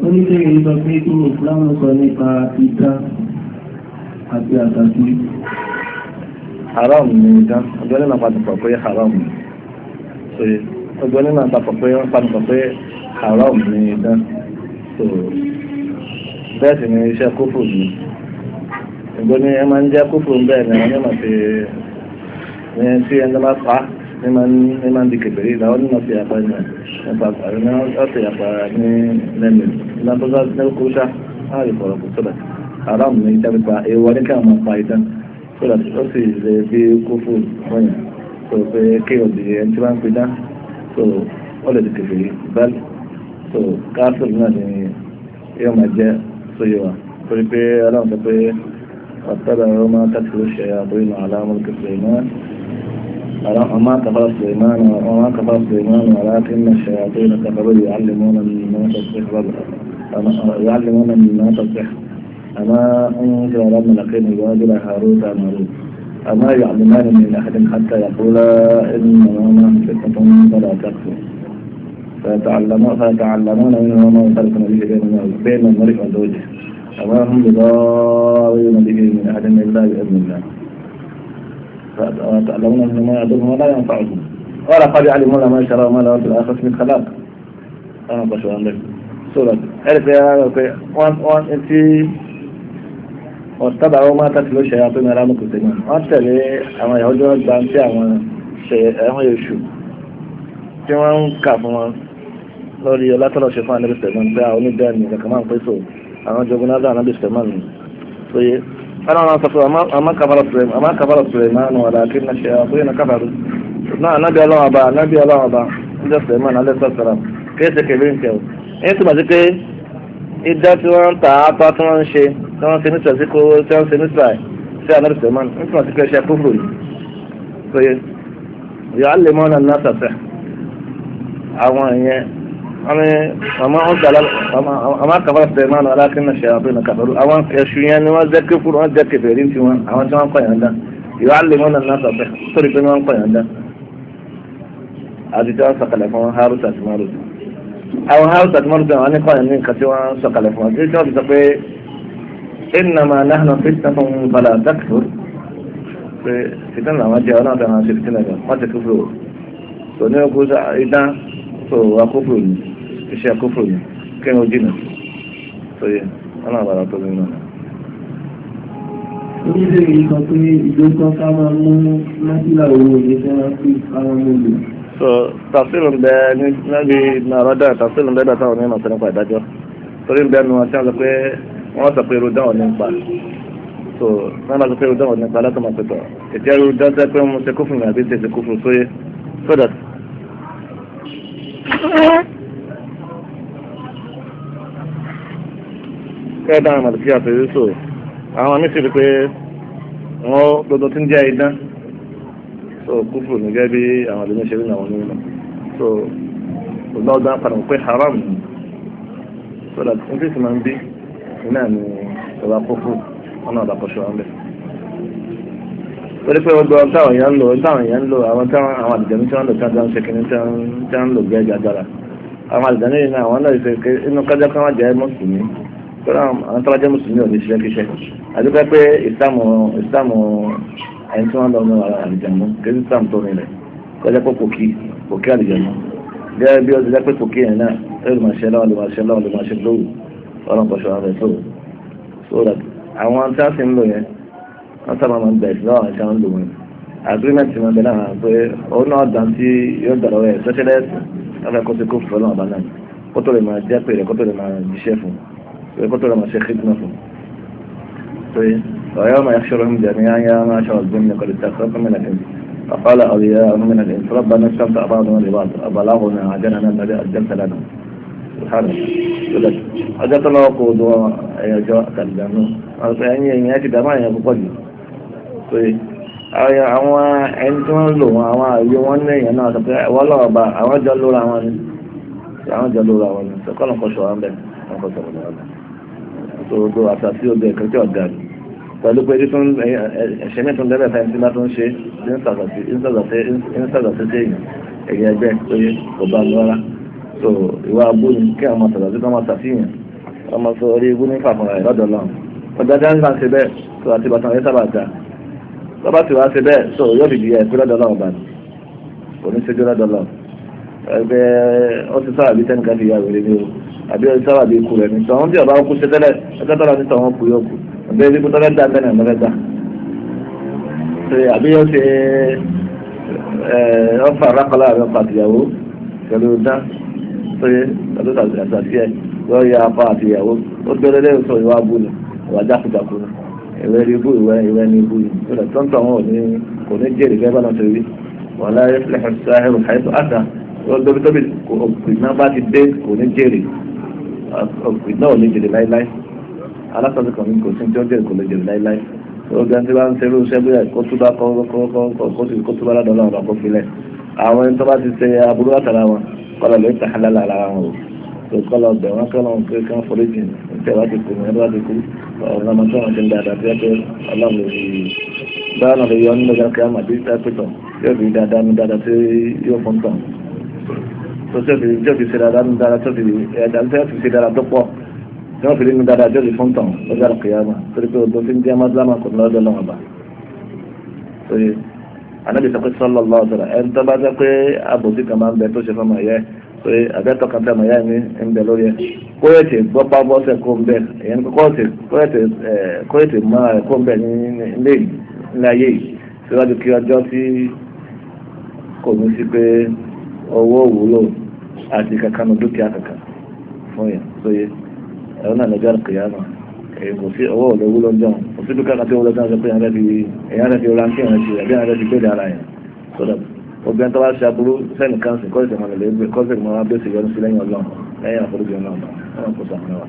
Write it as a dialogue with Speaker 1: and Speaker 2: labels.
Speaker 1: Oníbèrè sọ pé kí ni Ìsìlámù sọ nípa idán àti àtàkì.
Speaker 2: Haram ni idán. Ọjọ́ nínú àpapọ̀ pé haram ni. So ọjọ́ nínú àpapọ̀ pé wọ́n pàdé pé haram ni idán. So bẹ́ẹ̀ sì ni iṣẹ́ kúfù ni. Ìgbó ni ẹ máa ń jẹ́ kúfù bẹ́ẹ̀ ni àwọn onímọ̀ ti ní tí ẹni bá pa ní máa ń di kèfèrí ìdáwọ́ nínú ti àpá ní nípa ní ọ̀sẹ̀ àpá ní lẹ́nu ìlànà tó sá kó sá á lè fọ̀rọ̀ kó sódà haram ní ìjà pípa èèwọ̀ ní kí àwọn máa pa idán sódà ó sì lè bí kúfù fún yàn tó pé kí òdì ẹni tí wọ́n ń pidán tó ó lè di kèfèrí bẹ́ẹ̀ tó káfíìn náà ni yóò máa jẹ́ sóyè wa torí pé aláwọ̀ sọ pé واتبعوا ما تتلو الشياطين على ملك سليمان وما كفر سليمان وما كفر سليمان ولكن الشياطين كفروا يعلمون الناس السحر يعلمون الناس السحر أما أنزل على الملكين ببابل هاروت وماروت أما يعلمان من أحد حتى يقولا إنما نحن فتنة فلا تكفر فيتعلمون منهما ما يفرقون به بين المرء وزوجه وما هم بضارين به من أحد إلا بإذن الله ويتعلمون منه ما يضرهم ولا ينفعهم ولقد علموا لما شروا ما لهم في الآخرة من خلاق. أنا بشوف عندك سورة عرف يا وان أنت واتبعوا ما تتلو الشياطين على ملك سليمان wọ́n tẹ̀lé àwọn Yahudi wọ́n gba tí àwọn àwọn èṣù tí wọ́n ń kà fún wọn lórí ọlátọ́lọ́ ṣe fún Ànábì Suleiman pé àwọn onídàáni kankan máa ń pèsè àwọn jogun náà Ànábì Suleiman sóye ọlọ́run sọ pé àmà kàfàrà Suleiman walakinna shayatina kafaru ṣùgbọ́n Ànábì ọlọ́run ọba Ànábì ọlọ́run ọba ń jẹ́ Suleiman alẹ́ sọ́sọ́rọ̀ kí ẹsẹ̀ kẹfẹ́ ń tẹ̀ ọ́ èyí tó bá sí pé idá tí wọ́n ń ta apá tí wọ́n ń ṣe tí wọ́n ń ṣe ní sàṣíkò tí wọ́n ń ṣe ní sàì sí Ànábì Suleiman ń túmọ̀ sí pé ṣe kúfùrù yìí sóye yu'allimuna an-nasa sihr àwọn ìyẹn àmà kàfàrà Suleiman walakinna shayatina kafaru àwọn ẹ̀ṣù yẹn ni wọ́n jẹ́ kúfùrù wọ́n jẹ́ kèfèrí tí wọ́n àwọn tí wọ́n kọ̀ yẹn dá yu'allimuna an-nasa sihr sórí pé wọ́n kọ̀ yẹn dá àti tí wọ́n sọ̀kalẹ̀ fún Harut àti Marut àwọn Harut àti Marut àwọn nípa ní nǹkan tí wọ́n sọ̀kalẹ̀ fún wọn tí wọ́n fi sọ pé innama nahnu fitnatun fala takfur pé fìtínà làwọn jẹ́ ọlọ́run àti àwọn ṣe fìtínà gan wọ́n ti kúfùrù tó ní okú idán tó wà kúfùrù ní iṣẹ́ kúfùrù ní kí ni ó jìnà tó yẹ wọn náà bàrà tó nínú.
Speaker 1: Oníbèrè sọ pé ìjókòó ká máa mú násìlà owó ní sẹ́ráfì káwọn mú lò.
Speaker 2: So tafsir ń bẹ níbi nàrọ́dà tafsir ń bẹ dàtà òní ìmọ̀ nípa ìdájọ́ torí ń bẹ nu àti àwọn pé wọ́n sọ pé irú dáhùn nípa so wọ́n bá sọ pé irú dáhùn nípa látọ̀ máa pẹ̀tọ̀ ètí ẹrú dáńtẹ́ pé mo ṣe kúfùrù ní àbí ṣe kúfùrù sóyè so that. Kẹ́ẹ̀dá àwọn màlìkí àtẹ̀yẹ so àwọn àmì sì rí pé wọ́n gbogbo tí ń jẹ́ idán so kúfùrù ní gẹ́gẹ́ bí àwọn àlùmí ṣe rí ní àwọn onímọ̀ so ọgbà padà pé haram ni so that n tí sì máa ń bí iná ni ìwà kúfùrù wọn náà bàkọ́ṣọ wọn bẹ̀. torí pé gbogbo ohun táwọn èèyàn ń lò táwọn èèyàn ń lò àwọn táwọn àwọn àlùjànnú tí wọ́n ń lò tí wọ́n ń ṣe kínní tí wọ́n ń lò gẹ́gẹ́ agbára àwọn àlùjànnú yìí náà àwọn náà ṣe inú kájá kan wọ́n jẹ́ mùsùlùmí torí àwọn tó bá jẹ́ mùsùlùmí ò ní ṣiṣẹ́ kíṣẹ́ àdúgbò pé ìsìlámù ẹni tí wọ́n lọ ní àlùjànnú kí islam tó nílẹ̀ kọjá pé kò kí àlùjànnú gẹ́gẹ́ bí ó ti jẹ́ pé kò kí yẹn náà lè máa ṣe lọ́wọ́ lè máa ṣe lọ́wọ́ lè máa ṣe lówù ọlọ́run kò ṣọ́ra rẹ̀ sóò so that àwọn tí wọ́n sì ń lò yẹn wọ́n sábà máa ń bẹ̀rẹ̀ sí lọ́wọ́ àwọn tí wọ́n ń lò wọn agreement máa ń bẹ náà pé òun náà dàn tí yóò dàrọ́ ẹ̀ specialist wọ́n fẹ́ kó ti kó fún ọlọ́run ọba náà kó tó lè máa jẹ́ pé rẹ̀ kó tó lè máa jíṣẹ́ fún kó tó lè máa ṣe khidma fún ويوم يحشرهم جميعا يا معشر الجن قد استكثرتم من الإنس فقال أولياؤهم من الإنس ربنا استمتع بعضنا لبعض أبلغنا أجلنا الذي أجلت لنا سبحان الله ọjọ́ tó lọ́wọ́ kó do ẹ̀yọ́jọ́ àtàlùdànù àwọn ẹ̀yìn ẹ̀yìn ẹ̀ ti dàmú àyàn púpọ̀ jù pé àwọn ẹni tí wọ́n ń lò wọn àwọn àyè wọn ní èèyàn náà sọ pé wọ́n lọ́wọ́ bá àwọn jọ lóra wọn ni àwọn jọ lóra wọn ni sọkọ́ lọ́kọ́ sọ wọn bẹ́ẹ̀ lọ́kọ́ sọ wọn bẹ́ẹ̀ tó do àtàtì odò ẹ̀kọ́ tí ọ̀gá ni pẹ̀lú pé títún ẹ̀ṣẹ̀ mẹ́tún lẹ́bẹ̀ fẹ́ tí bá tún ṣe ń sàzàtì sí èèyàn ẹ̀yìn ẹgbẹ́ tó yẹ kò bá lọ rárá so ìwà abú ni kí àwọn sàzàtì kan máa ṣàfihàn Ọmọ sọ orí ibú ní fàfúnra rẹ̀ lọ́dọ̀ lọ́run. Ọjà tí wọ́n ṣe bẹ́ẹ̀ tó àti bàtàn rẹ̀ sábà dá. Tọ́ba tí wàá ṣe bẹ́ẹ̀ tó yóò fi jìyà ìpín lọ́dọ̀ lọ́run bàtàn. Kò ní ṣojú lọ́dọ̀ lọ́run. Ẹgbẹ́ ó ti sábà bí tẹ́nìkan fi ya wèrè ni o. Àbí ó ti sábà bí ikú rẹ̀ ni. Tọ̀hún tí ọba kú ṣe tẹ́lẹ̀ ẹgbẹ́ tọ́lá ní tọ̀hún kú yóò kú. Àbí ibi tó fẹ́ dá tẹ́lẹ̀ ọ̀fẹ́ dá. Àbí ó ṣe ọfà rákọlá rẹ̀ ọkọ àtìyàwó pẹ̀lú dá sóyè pẹ̀lú àtàtì ẹ̀ yóò ya apá àtìyàwó ó gbé lé sọ ìwà abú ni ìwà jákujàku ni ìwé rí ibú ìwé ìwé ní ibú ni ìwé tó ń tọ̀ wọn kò ní jèrè gẹ́gẹ́ bá náà ṣe rí wọn láyé fúlẹ̀ sáhẹ́rù àìsàn àṣà tóbi tóbi ìná bá ti dé kò ní jèrè ìná ò ní jèrè láíláí alásọ̀tì kan ní kò sí tí ó jèrè kò lè jèrè láíláí ó gbẹ́ tí bá ń ṣerú iṣẹ́ bóyá kó túbá kó túbá lọ́dọ̀ ọlọ́run bá kó filẹ̀ àwọn ẹni tó bá ti ṣe aburú látara wọn kọ́lọ̀ lè ta halal ara wọn o tó kọ́lọ̀ bẹ̀ wọ́n kọ́lọ̀ pé kí wọ́n forí jìn tí ẹ bá ti kú ẹ bá ti kú ọ̀rọ̀ ọmọ tó wọn ti ń dáadáa tó yẹ pé ọlọ́run lè fi báyọ̀ náà lè yọ nínú ọjọ́ kíá màbí pẹ́pẹ́tọ̀ yóò fi dáadáa ní dáadáa tí yóò fún tàn tó tí yóò fi ṣe dáadáa ní dáadáa tó fi ẹ̀dá tí yóò fi ṣe dáadáa tó pọ̀ tí wọ́n fi rí ní dáadáa tí yóò fi fún tàn lọ́jọ́ kíá mà torí pé odò tí ń jẹ́ mọ́sílámà kò ní lọ́jọ́ lọ́wọ́ bá anabi sọ pé sallallahu alaihi wasallam ẹni tó bá jẹ́ pé àbòsí kan máa ń bẹ tó ṣe fọmọ yẹ pé àbẹ́tọ̀ kan tẹ́ ọmọ yá mi ń bẹ lórí ẹ kó yẹ tè gbọ́ pa bọ́sẹ̀ kó ń bẹ ẹ̀yẹn kó yẹ tè mọ́ ẹ̀ kó ń bẹ ní ilé ayé yìí síwájú kí ọjọ́ tí kò ní sí pé owó wúlò àti kankan ní dúkìá kankan fún yẹn sóye ẹ̀rọ náà lọ́jọ́ àlùkìyámà èyí kò sí owó òlò wúlò jọun kò sí dúkìá kan tí owó lọ́jọ́ pé èèyàn rẹ̀ fi rántí èèyàn ṣe àbí èèyàn rẹ̀ fi gbé ara yẹn sọ́dọ̀ obìnrin tó bá ṣe aburú sẹ́ni kan sì kọ́sì mọ́ lè gbé kọ́sì mọ́ wá bẹ́sẹ̀ yọnu sí lẹ́yìn ọlọ́run lẹ́yìn àforíjì ọlọ́run ọlọ́run kò sàmúlò wa.